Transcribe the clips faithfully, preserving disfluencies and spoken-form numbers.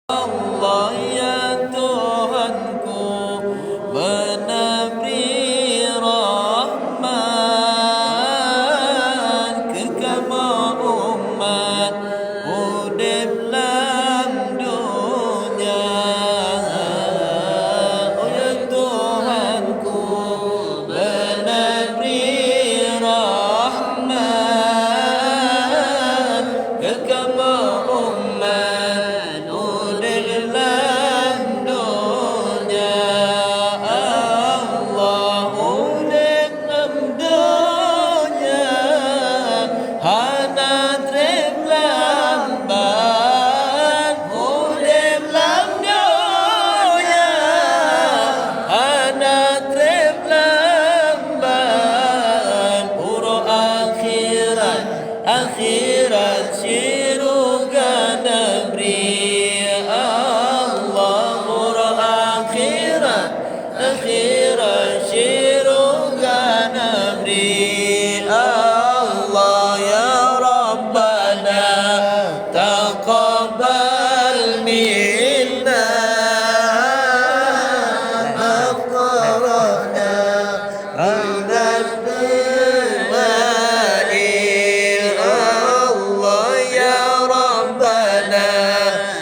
Allah ya Tuhanku, beunabri rahmat keu kamoe umat udeb lam donya. Oh ya Tuhanku, beunabri rahmat keu kamoe umat udeb lam donya. Allah udeb lam donya, hana treb lamban. Udeb lam donya, hana treb lamban. Uroe akhirat, akhirat syeuruga neubri. Allah, uroe akhirat, akhirat syeuruga neubri. Allah ya Rabbana, taqabbal minna ma qara'na minad du'a'i. Allah ya Rabbana,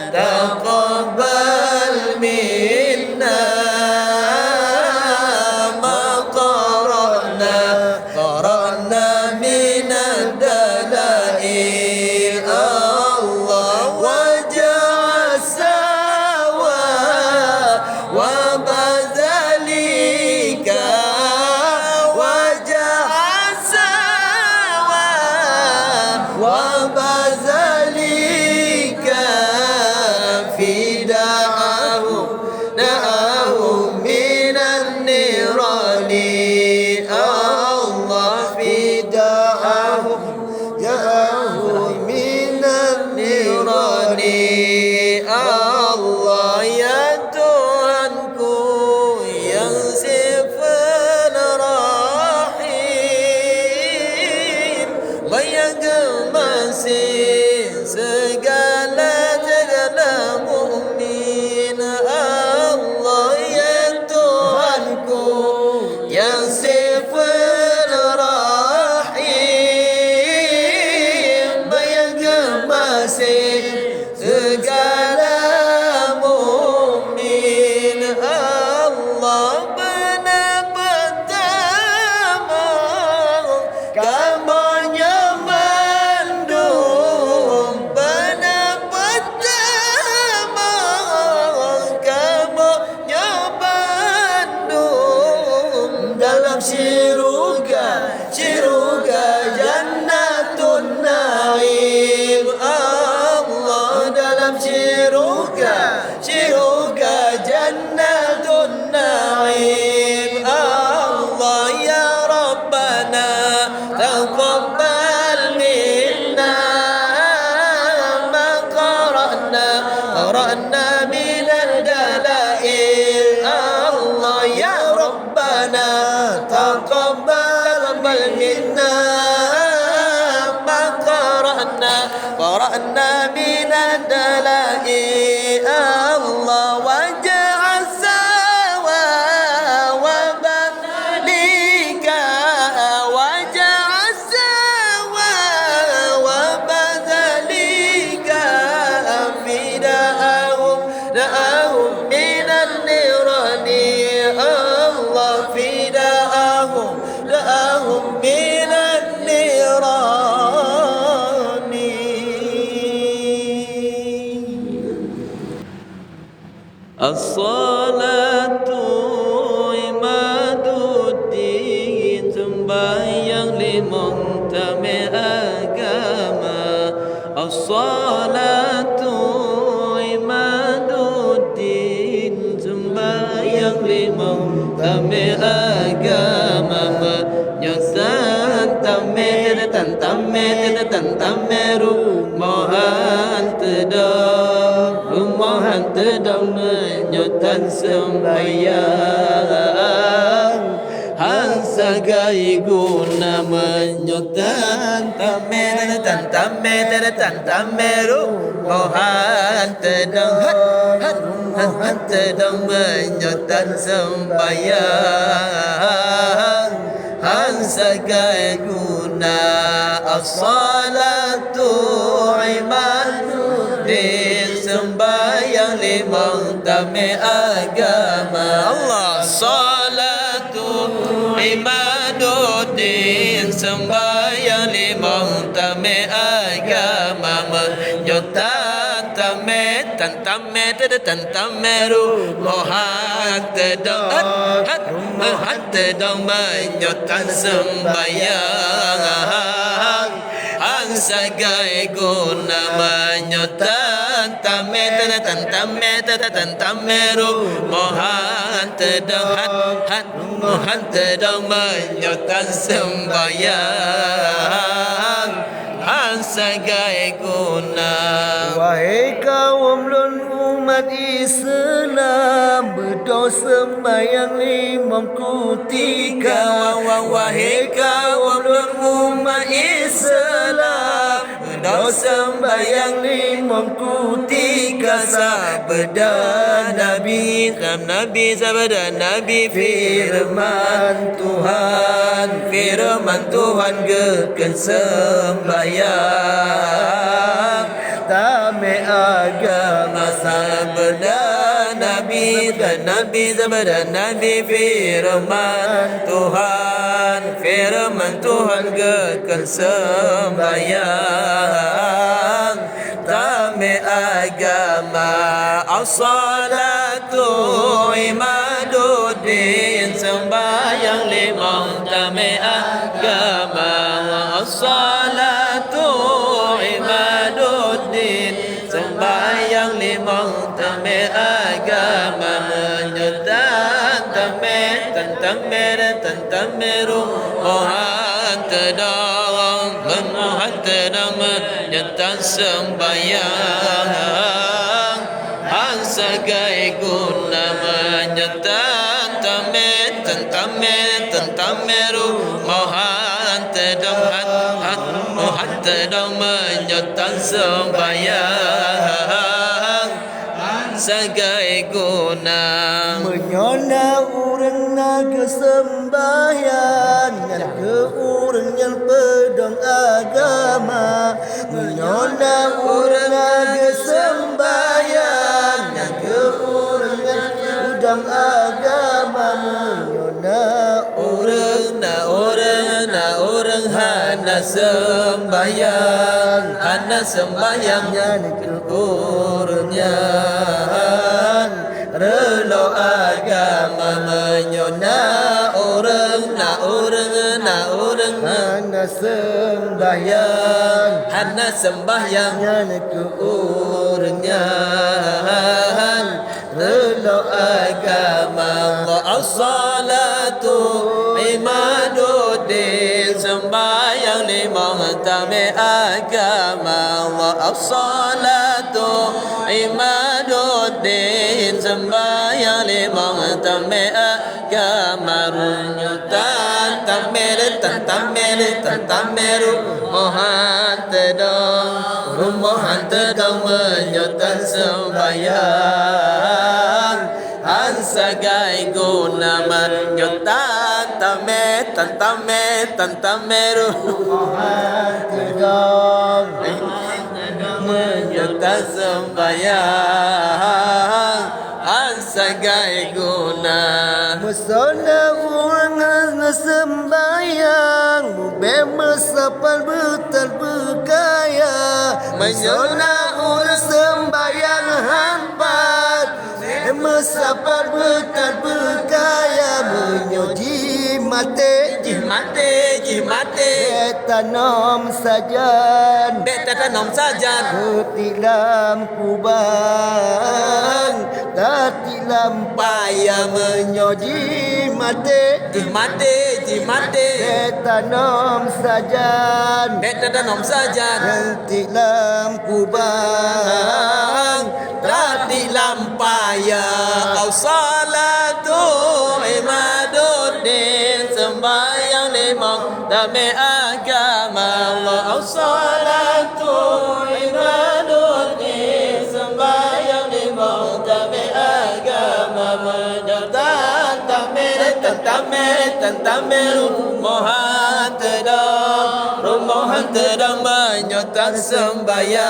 taqabbal minna ma qara'na, qara'na minad dalail. Allah waj'al sawa wa bazalika, waj'al sawa wa bazalika fida'ahum, da'ahum minan nirani. Allah fida'ahum, da'ahum minan nirani. Allah ya Tuhanku nyang sifeuet Rahim, nyang geumaseh segala, segala mukmin. Allah ya Tuhanku, nyang sifeuet Rahim, nyang geumaseh segala mukmin. Allah beuna peutamong kamoe nyoe bandum, beuna peutamong kamoe nyoe bandum dalam syeuruga, syeuruga Jannatun Naim. Allah dalam syeuruga, syeuruga Jannatun Naim. Allah ya Rabbana, taqabbal minna ma qara'na, qara'na minad dalail. Allah ya Rabbana, taqabbal minna ma qara'na, qara'na minad dalail. Allah waj'al sawa wa bazalika, waj'al sawa wa bazalika fida'ahum, da'ahum minan nirani. Allah fida'ahum, da'ahum minan nirani. As-salatu imaduddin, sembahyang limong tamè agama. As-salatu imaduddin, sembahyang limong tamè agama. Meunyoe tan tamè, tan tamè, tan tamè rumoh han teudong, rumoh han teudong meunyoe tan sembahyang. Han sagai guna meunyoe tan tamé, tan tamé, tan tamé rumoh han teudong, han, han, han teudong meunyoe tan seumbahyang. Han sagai guna as-salatu imaduddin, seumbahyang limong tamé agama. Allah, salatu imaduddin, seumbahyang limong tamé agama. Meunyoe tan tamé, tan tamé, tan tamé rumoh han teudong, han, han, han teudong meunyoe tan seumbahyang. Han sagai guna meunyoe tan tamé, tan, tan tamé, tan, tan tamé rumoh han teudong, han, han, rumoh han teudong meunyoe tan seumbahyang. Han sagai guna. Wahai kawöm lôn umat Islam, beudôh seumbahyang limong kutika. Wa-, wa-, wahai kawöm lôn umat Islam, beudôh seumbahyang limong kutika. Sabda Nabi, Nabi, sabda Nabi, feureuman Tuhan, feureuman Tuhan geukheun seumbahyang tamé agama. Sabda Nabi, sabda Nabi, sabda Nabi, feureuman Tuhan, feureuman Tuhan geukheun seumbahyang tamé agama. As-salatu imaduddin, seumbahyang limong tamé agama. As-salatu imaduddin, seumbahyang limong tamé agama. Meunyoe tan tamé, tan tamé, tan tamé rumoh han teudong, rumoh han teudong meunyoe tan seumbahyang. Han sagai guna meunyoe tan tamé, tan tamé, tan tamé rumoh han teudong, han, han, rumoh han teudong meunyoe tan seumbahyang. Han sagai guna. Meunyoe na ureuëng na geuseumbahyang, nyan keuh ureuëng nyan peudong agama. Meunyoe na ureuëng na geuseumbahyang, nyan keuh ureuëng nyan peudong agama. Meunyoe na ureuëng, na ureuëng, na ureuëng hana seumbahyang, hana seumbahyang, nyan keuh ureuëng nyan reuloh agama. Meunyoe na ureuëng, na ureuëng, na ureuëng hana seumbahyang, hana seumbahyang, nyan keuh ureuëng nyan reuloh agama. As-salatu imaduddin, seumbahyang limong tamé agama. As-salatu imaduddin, seumbahyang limong tamé agama. Meunyoe tan tamé, tan tamé, tan tamé rumoh han teudong, rumoh han teudong meunyoe tan seumbahyang. Han sagai guna meunyoe tan tamé, tan tamé, tan tamé rumoh han teudong, meunyoe tan seumbahyang. Han sagai guna. Meunyoe na ureuëng hana seumbahyang, mubée meusapat beutat beukaya. Meunyoe na ureuëng seumbahyang han pat, meusapat beutat beukaya. Meunyoe jih maté, jih maté, jih maté, bék tanom sajan, bék tatanom sajan, keutik lam kubang, tatik lam paya. Meunyoe jih maté, jih maté, jih maté, bék tanom sajan, bék tatanom sajan, keutik lam kubang, tatik lam paya. As-salatu imaduddin, Tamé agama Allah, as-salatu imaduddin, sembahyang limong tamé agama, meunyoe tan tamé, tan tamé, tan tamé rumoh han teudong, rumoh han teudong meunyoe tan sembahyang.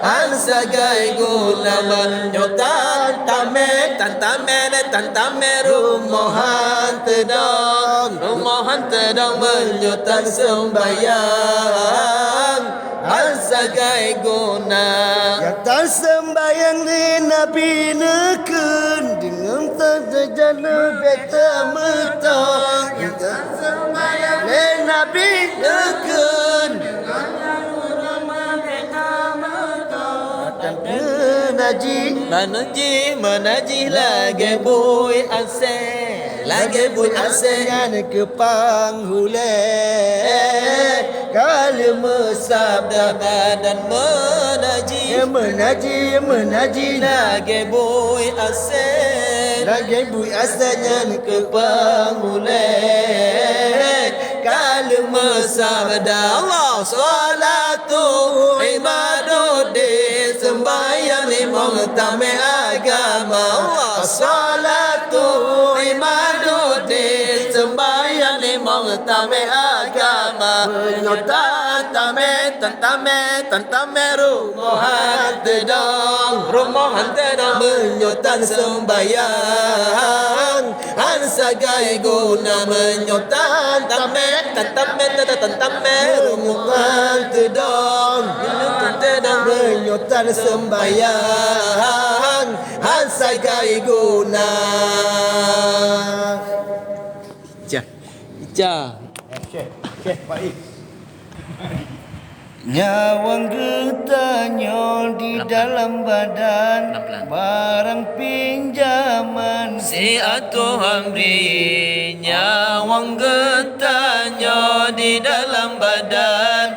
Han sagai guna meunyoe tan tamé, tan tamé, tan tamé rumoh han teudong, rumoh han teudong meunyoe tan sembahyang. Han sagai guna. Nyang tan sembahyang lé Nabi neukheun, deungon tan teujana beta meuto. Nyang tan sembahyang lé Nabi neukheun. Meunaji, meunaji, meunaji lagée bui asée, lagée bui asée nyan keupang hulée. Ka lheueh meusabda badan meunaji, meunaji, meunaji lagée bui asée, lagée bui asée nyan keupang hulée. Ka lheueh meusabda Allah, salatu imaduddin, sembahyang limong tamé agama. Allah, salatu imaduddin, sembahyang limong tamé agama. Meunyoe tan tamé, tan tamé, tan tamé rumoh han teudong, rumoh han teudong meunyoe tan sembahyang. Han sagai guna meunyoe tan tamé, tan tamé, tan, tan tamé rumoh han teudong. Meunyoe tan teudong, meunyoe tan sembahyang, han sagai guna. Ica. Ica. Syekh, Syekh Faiz. Nyawöng geutanyoe di dalam badan, barang pinjaman si atoe han bri. Nyawöng geutanyoe di dalam badan,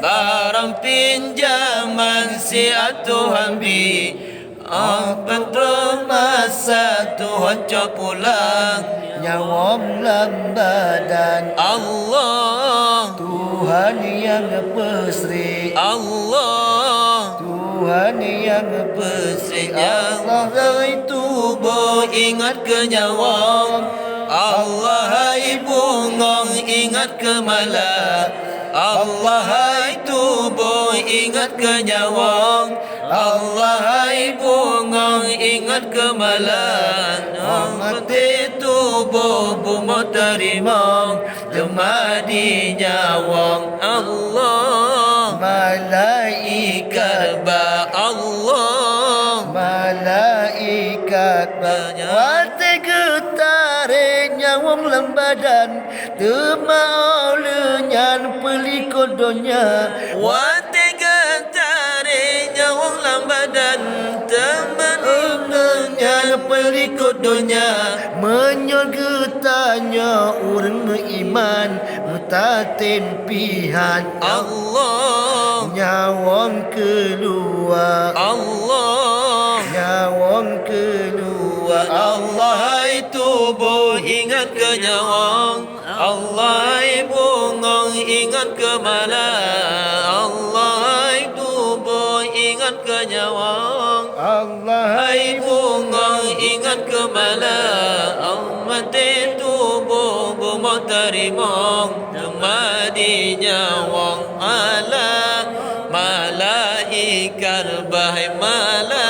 barang pinjaman si atoe han bri. Óh peutrok masa Tuhan cok pulang nyawöng lam badan. Allah, Tuhan nyang peusri. Allah, Tuhan nyang peusri. Allah, hai tuboh ingat keu nyawöng. Allah, hai bungöng ingat keu mala. Allah, hai tuboh ingat keu nyawöng. Allah, hai bungöng ingat keu mala. Óh maté tuboh bumoe teurimong, teuma di nyawöng Allah. Malaikat ba Allah. Malaikat ba. Watée geutarek nyawöng lam badan, teuma óh lheueh nyan peulikot donya. Watée geutarek nyawöng lam badan, teuma óh lheueh nyan peulikot donya. Meunyoe geutanyoe ureuëng meuiman, meutatem pih han Allah. Nyawöng keuluwa. Allah. Nyawöng keuluwa. Allah, hai tuboh ingat keu nyawöng. Allah, hai bungöng ingat keu mala. Allah, hai tuboh ingat keu nyawöng. Allah, hai bungöng ingat keu mala. Óh maté tuboh bumoe teurimong, teuma di nyawöng Allah. Malaikat ba, hai mala,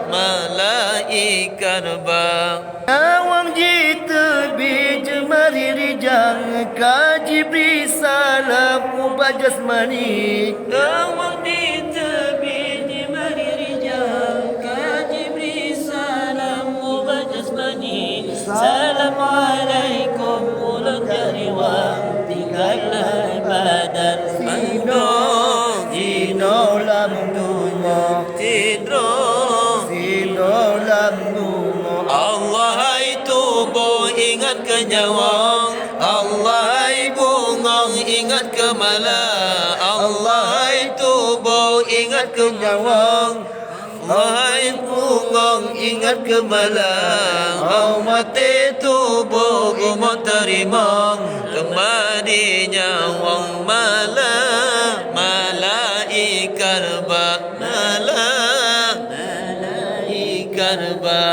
malaikat ba. Nyawöng jiteubiet jeumari rijang, ka jibri salam ubak jasmani. Nyawöng jiteubiet jeumari rijang, ka jibri salam ubak jasmani. Assalamualaikum ulôn nyang riwang, tinggai lé badan. Sidroe, sidroe lam bumoe. Sidroe, sidroe lam bumoe. Allah, hai tuboh ingat keu nyawöng. Allah, hai bungöng ingat keu mala. Allah, hai tuboh ingat keu nyawöng. Hai bungöng ingat keu malam, 'oh maté tuboh bumoe teurimong, teuma di nyawöng malam, malaikat ba malam, malaikat ba.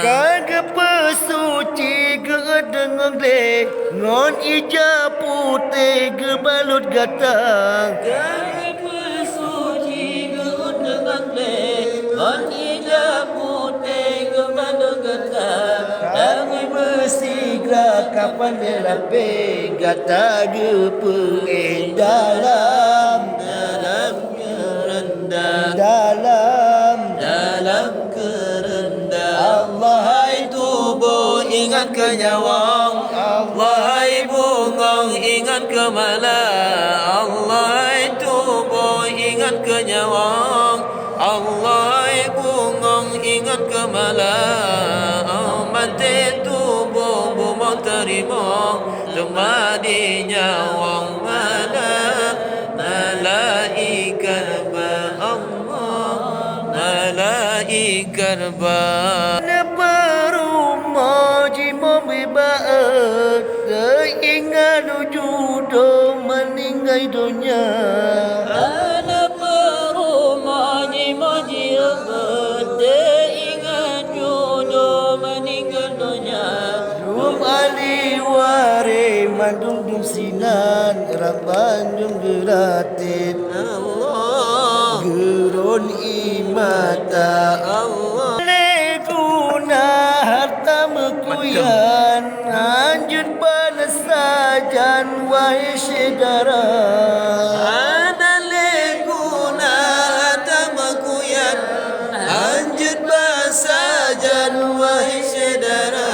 Ka geupeusuci geuet deungon glé, ngon ija putéh geubalot gata. Ka geupeusuci geuet deungon glé, ngon ija putéh geubalot gata. Ka geubeusigra kapan lé lapéh, gata geupeuék dalam, dalam keureundahan, dalam, dalam keureundahan. Allah hai tuboh ingat keu nyawöng, Allah hai bungöng ingat keu malam, Allah hai tuboh ingat keu nyawöng, Allah hai bungöng ingat keu malam, maté tuboh bumoe teurimong, teuma di nyawöng malam, malaikat ba Allah, malaikat ba. Aneuk peurumoh jimeubeuet, teuingat judoe meuninggai donya. Aneuk peurumoh jimeubeuet, teuingat judoe meuninggai donya. Dum ahli waréh mandum dum sinan, rab bandum geuratéb Allah, geuron ie mata Allah. Lé guna hareuta meukuyan, hanjeuet bana sajan wahé syedara. Hana lé guna hareuta meukuyan, hanjeuet bana sajan wahé syedara.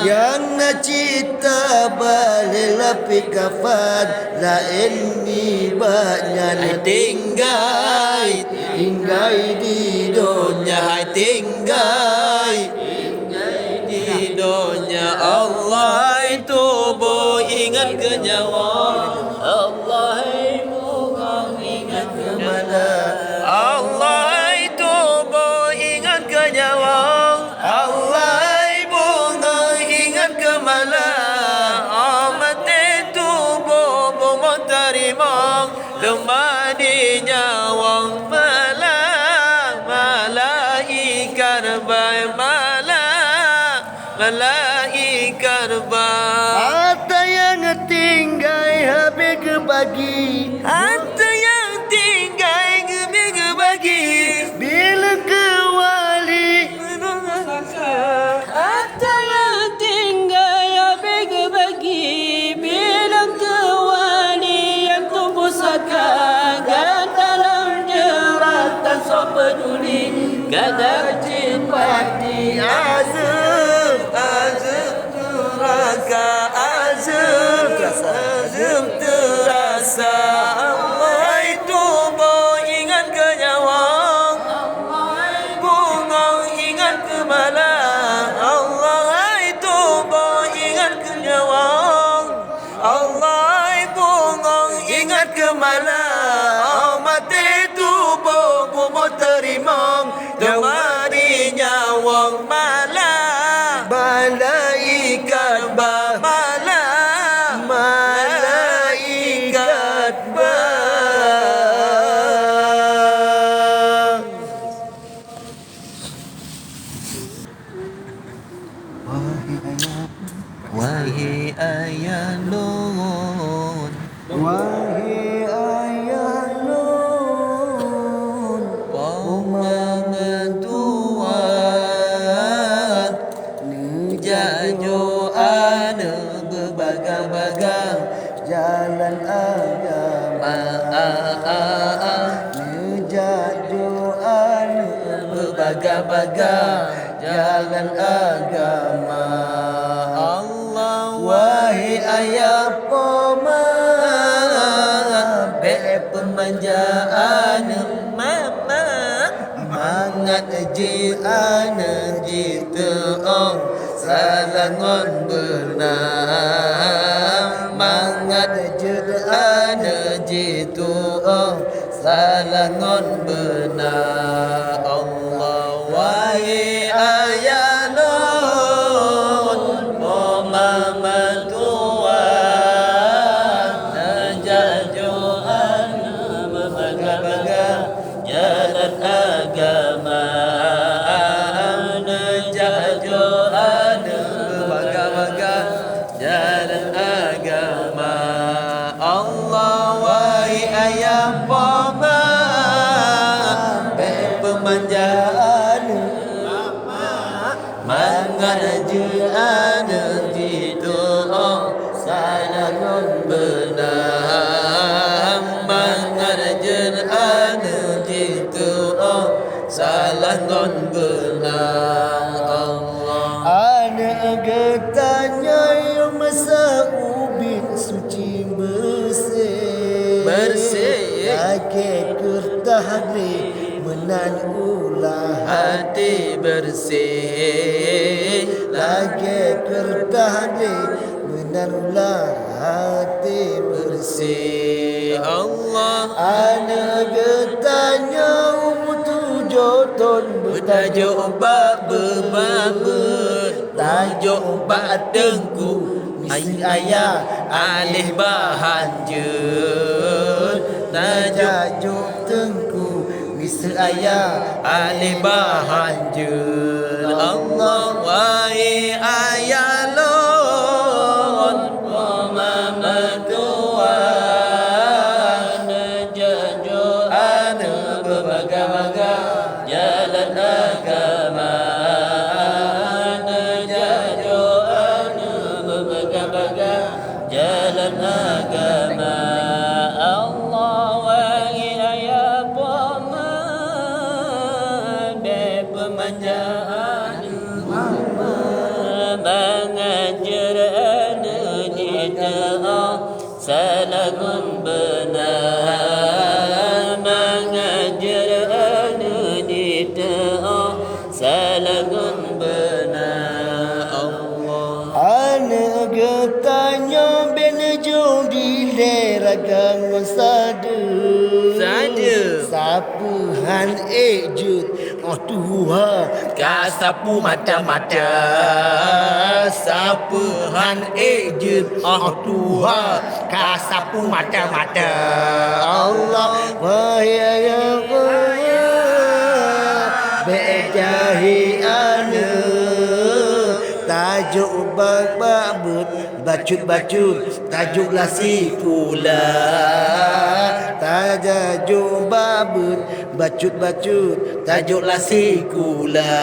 Nyang na cit taba lé lapéh kafan, laén nibak nyan tinggai, tinggai di donya hai tinggai, tinggai di donya. Allah hai tuboh ingat keu nyawöng, Allah hai bungöng ingat keu malam, Allah hai tuboh ingat keu nyawöng, Allah hai bungöng ingat keu malam, 'oh maté tuboh bumoe teurimong, teuma di nyawöng malam, malaikat ba malam, malaikat ba. Hareuta nyang tinggai habéh geubagi, hareuta nyang tinggai geubri geubagi, bileueng keu wali. Hareuta nyang tinggai habéh geubagi, bileueng keu wali nyang tumpusaka. Gata lam jeurat tan soe peuduli, gata cit pati azeueb, azeueb neuraka, azeueb, azeueb teurasa. Allah hai tuboh ingat keu nyawöng, Allah hai bungöng ingat keu malam, Allah hai tuboh ingat keu nyawöng, Allah hai bungöng ingat keu malam. 'Oh maté tuboh bumoe teurimong, teuma di nyawöng malam, malaikat ba malam, malaikat ba. Wahai ayah, wahai ayah lôn, wahai ayah lôn, po meutuwah, neujak jok aneuk beubagang-bagang jalan agama. Neujak jok aneuk beubagang-bagang jalan agama. Allah, wahai ayah po ma, bék peumanja aneuk mama. Mangat jeuet aneuk jiteu'oh salah ngon beuna. Mangat jeuet aneuk jiteu'oh salah ngon beuna. Allah. Jeuet aneuk, mangat jeuet aneuk jitu'oh salah ngon beuna. Mangat jeuet aneuk jitu'oh salah ngon beuna. Allah. Aneuk geutanyoe masa ubit suci beureuséh. Beureuséh. Lagèe keureutas glé meunan ulah. Até beureuséh. Lagèe keureutas glé meunan ulah até beureuséh. Allah. Aneuk geutanyoe umu tujoh thon beutajok bak beubabeuet. Tajok bak teungku miseue ayah aléh bahan jeuet. Tajok teungku miseue ayah aléh bahan jeuet. Allah, wahé ayah lôn, mama meutuwah, neujak jok aneuk beubaga-baga jalan agama. Neujak jok aneuk beubaga-baga jalan agama. Allah, wahé ayah poma, bèk peumanja aneuk mama. Mangat jeuet aneuk jitu'oh salah ngon beuna. Mangat jeuet aneuk jitu'oh salah ngon beuna. Allah. Aneuk geutanyoe bèk neujok dilèe raga ngon sadeue. Sadeue. Sapeue han ék jeuet 'oh tuha ka sapeue mata-mata. Sapeue han ék jeuet 'oh tuha ka sapeue mata-mata. Allah, wahé ayah poma, bèk jahé aneuk. Tajok bak beubabeuet bacut-bacut, tajok lam sikula. Tajok bak beubabeuet bacut-bacut, tajok lam sikula.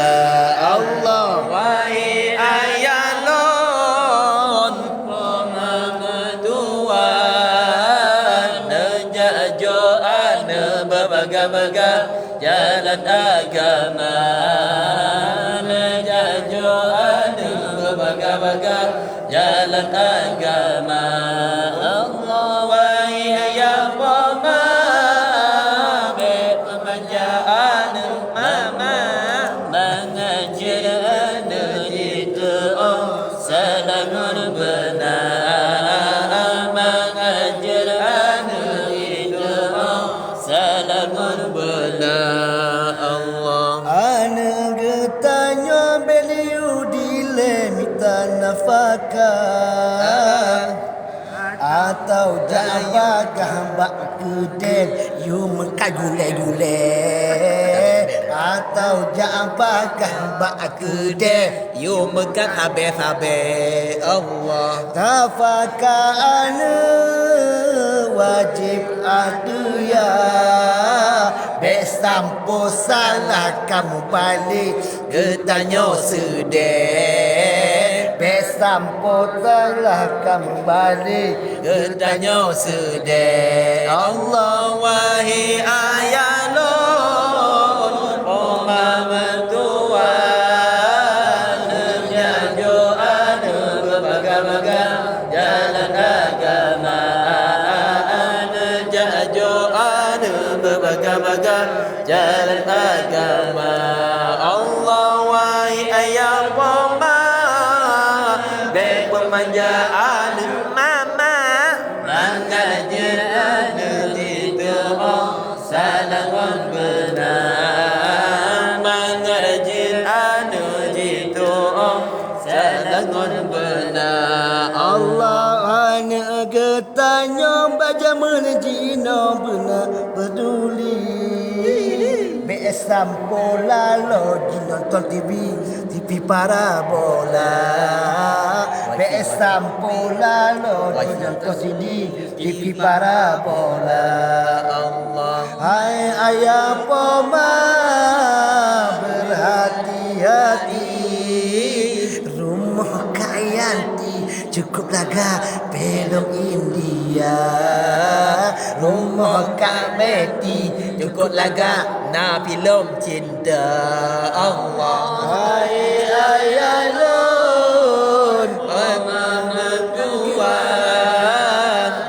Allah, wahé ayah lôn, mama meutuwah, neujak jok aneuk beubaga-baga jalan agama. Neujak jok aneuk beubaga-baga jalan agama. Allah, wahé ayah poma, bèk peumanja aneuk mama. Mangat jeuet aneuk jitu'oh salah ngon beuna. Mangat jeuet aneuk jitu'oh salah ngon beuna. Allah. Aneuk geutanyoe bèk neuyue dilèe mita nafakah. Atawa jak bagah bak keudè yue meukat julè-julè. Atawa jak bagah bak keudè yue meukat habéh-habéh. Allah. Tafakah aneuk wajéb ateueh yah, bèk sampoe salah kamoe balek geutanyoe seudeh. Bèk sampoe salah kamoe balek geutanyoe seudeh. Allah, wahé ayah lôn, poma meutuwah, neujak jok aneuk beubaga-baga jalan agama. Neujak jok aneuk beubaga-baga jalan agama. Allah, wahé ayah poma, bèk peumanja aneuk mama. Mangat jeuet aneuk jitu'oh salah ngon beuna. Mangat jeuet aneuk jitu'oh salah ngon beuna. Allah, aneuk geutanyoe bak jameun jinoe beuna peuduli. Bèk sampoe lalo jinonton T V, T V parabola. Bèk sampoe lalo jinonton C D, T V parabola. Allah. Hai ayah poma, Lagak filem India, rumoh Kak Meti, cukop lagak na filem cinta. Allah. Hai ayah lôn, mama meutuah,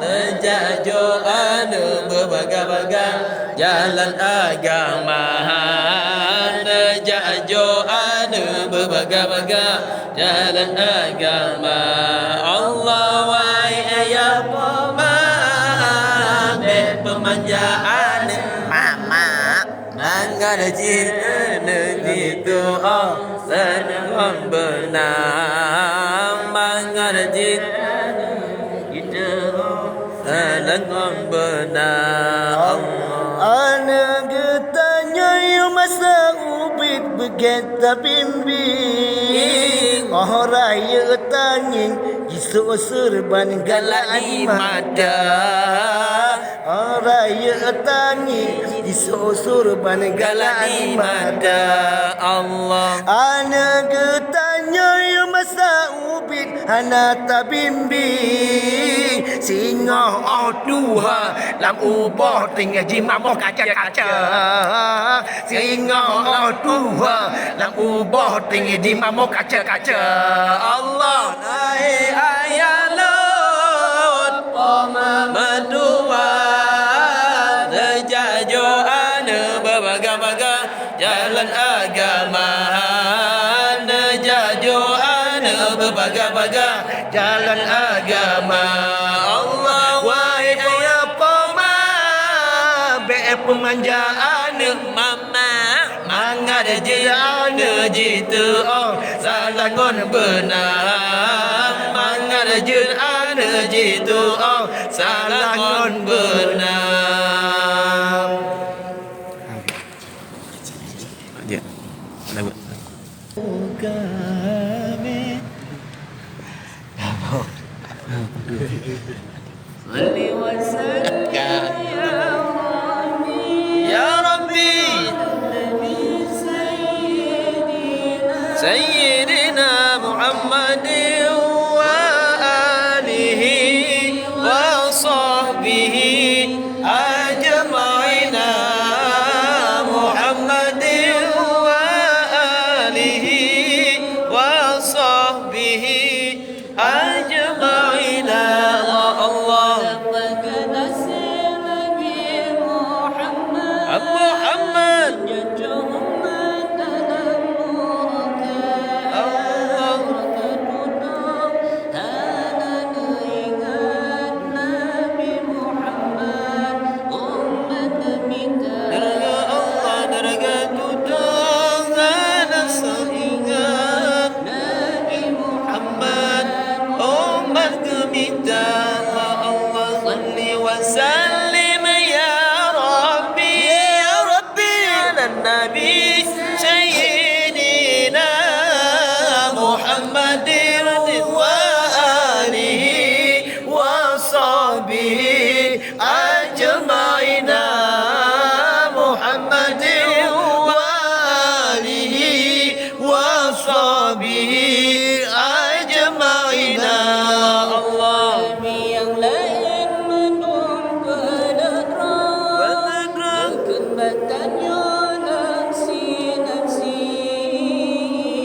neujak jok aneuk beubaga-baga jalan agama, neujak jok aneuk beubaga-baga jalan agama. Allah, wahai ayah poma, bèk peumanja aneuk mama. Mangat jih aneuk jitu'oh salah ngon beuna, mangat jih aneuk jitu'oh salah ngon beuna. Allah. Aneuk geutanyoe masa ubit beugét tabimbing, 'oh rayeuk tangieng jisôk seureuban galak di mata. 'Oh rayeuk tangieng jisôk seureuban galak di mata. Allah. Aneuk geutanyoe masa ubit hana tabimbing, singoh 'oh tuha lam ubôh tinggai jimamoh kaca-kaca. Singoh 'oh tuha lam ubôh tinggai jimamoh kaca-kaca. Allah. Hai ayah lôn, poma meutuah, neujak jok aneuk beubaga-baga jalan agama, neujak jok aneuk beubaga-baga jalan agama. Allah, wahai ayah poma, bèk peumanja aneuk mama. Mangat jih aneuk jitu'oh salah ngon beuna, mangat jih aneuk jitu'oh salah ngon beuna. Ya. Lagu. صل وسلم يا ربي، يا ربي. سيدنا محمد وآله وصحبه أجمعين. محمد وآله وصحبه أجمعين. يا الله. محمد. Allah. Hana neuingat Nabi Muhammad, umat mita. Darah Allah, darah tutoe, hana seuingat Nabi Muhammad, umat geumita. Ya Allah, salli wa sallim ya Rabbi, ya Rabbi. على النبي سيدنا محمد وآله وصحبه أجمعين. محمد وآله وصحبه أجمعين. الله. Nyang laén mandum peuleudroe, peuleudroe. Keumbatan nyoe nafsi-nafsi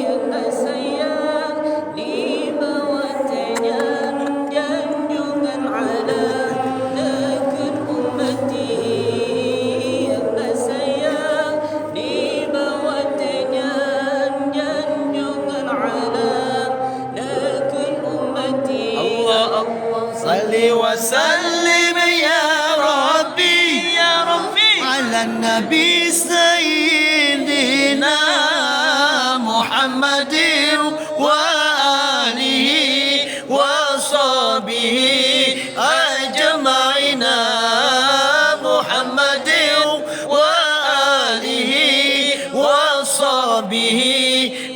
nyang na sayang, di bawah teunyang janjungan alam, neukheun ummati nyang na sayang, di bawah teunyang janjungan alam. Neukheun ummati. Allah, Allah. Salli wa sallim ya Rabbi, ya Rabbi. Ala Nabi Sayyidina Muhammadin wa alihi wa sahbihi ajma'ina. Muhammadin wa alihi wa sahbihi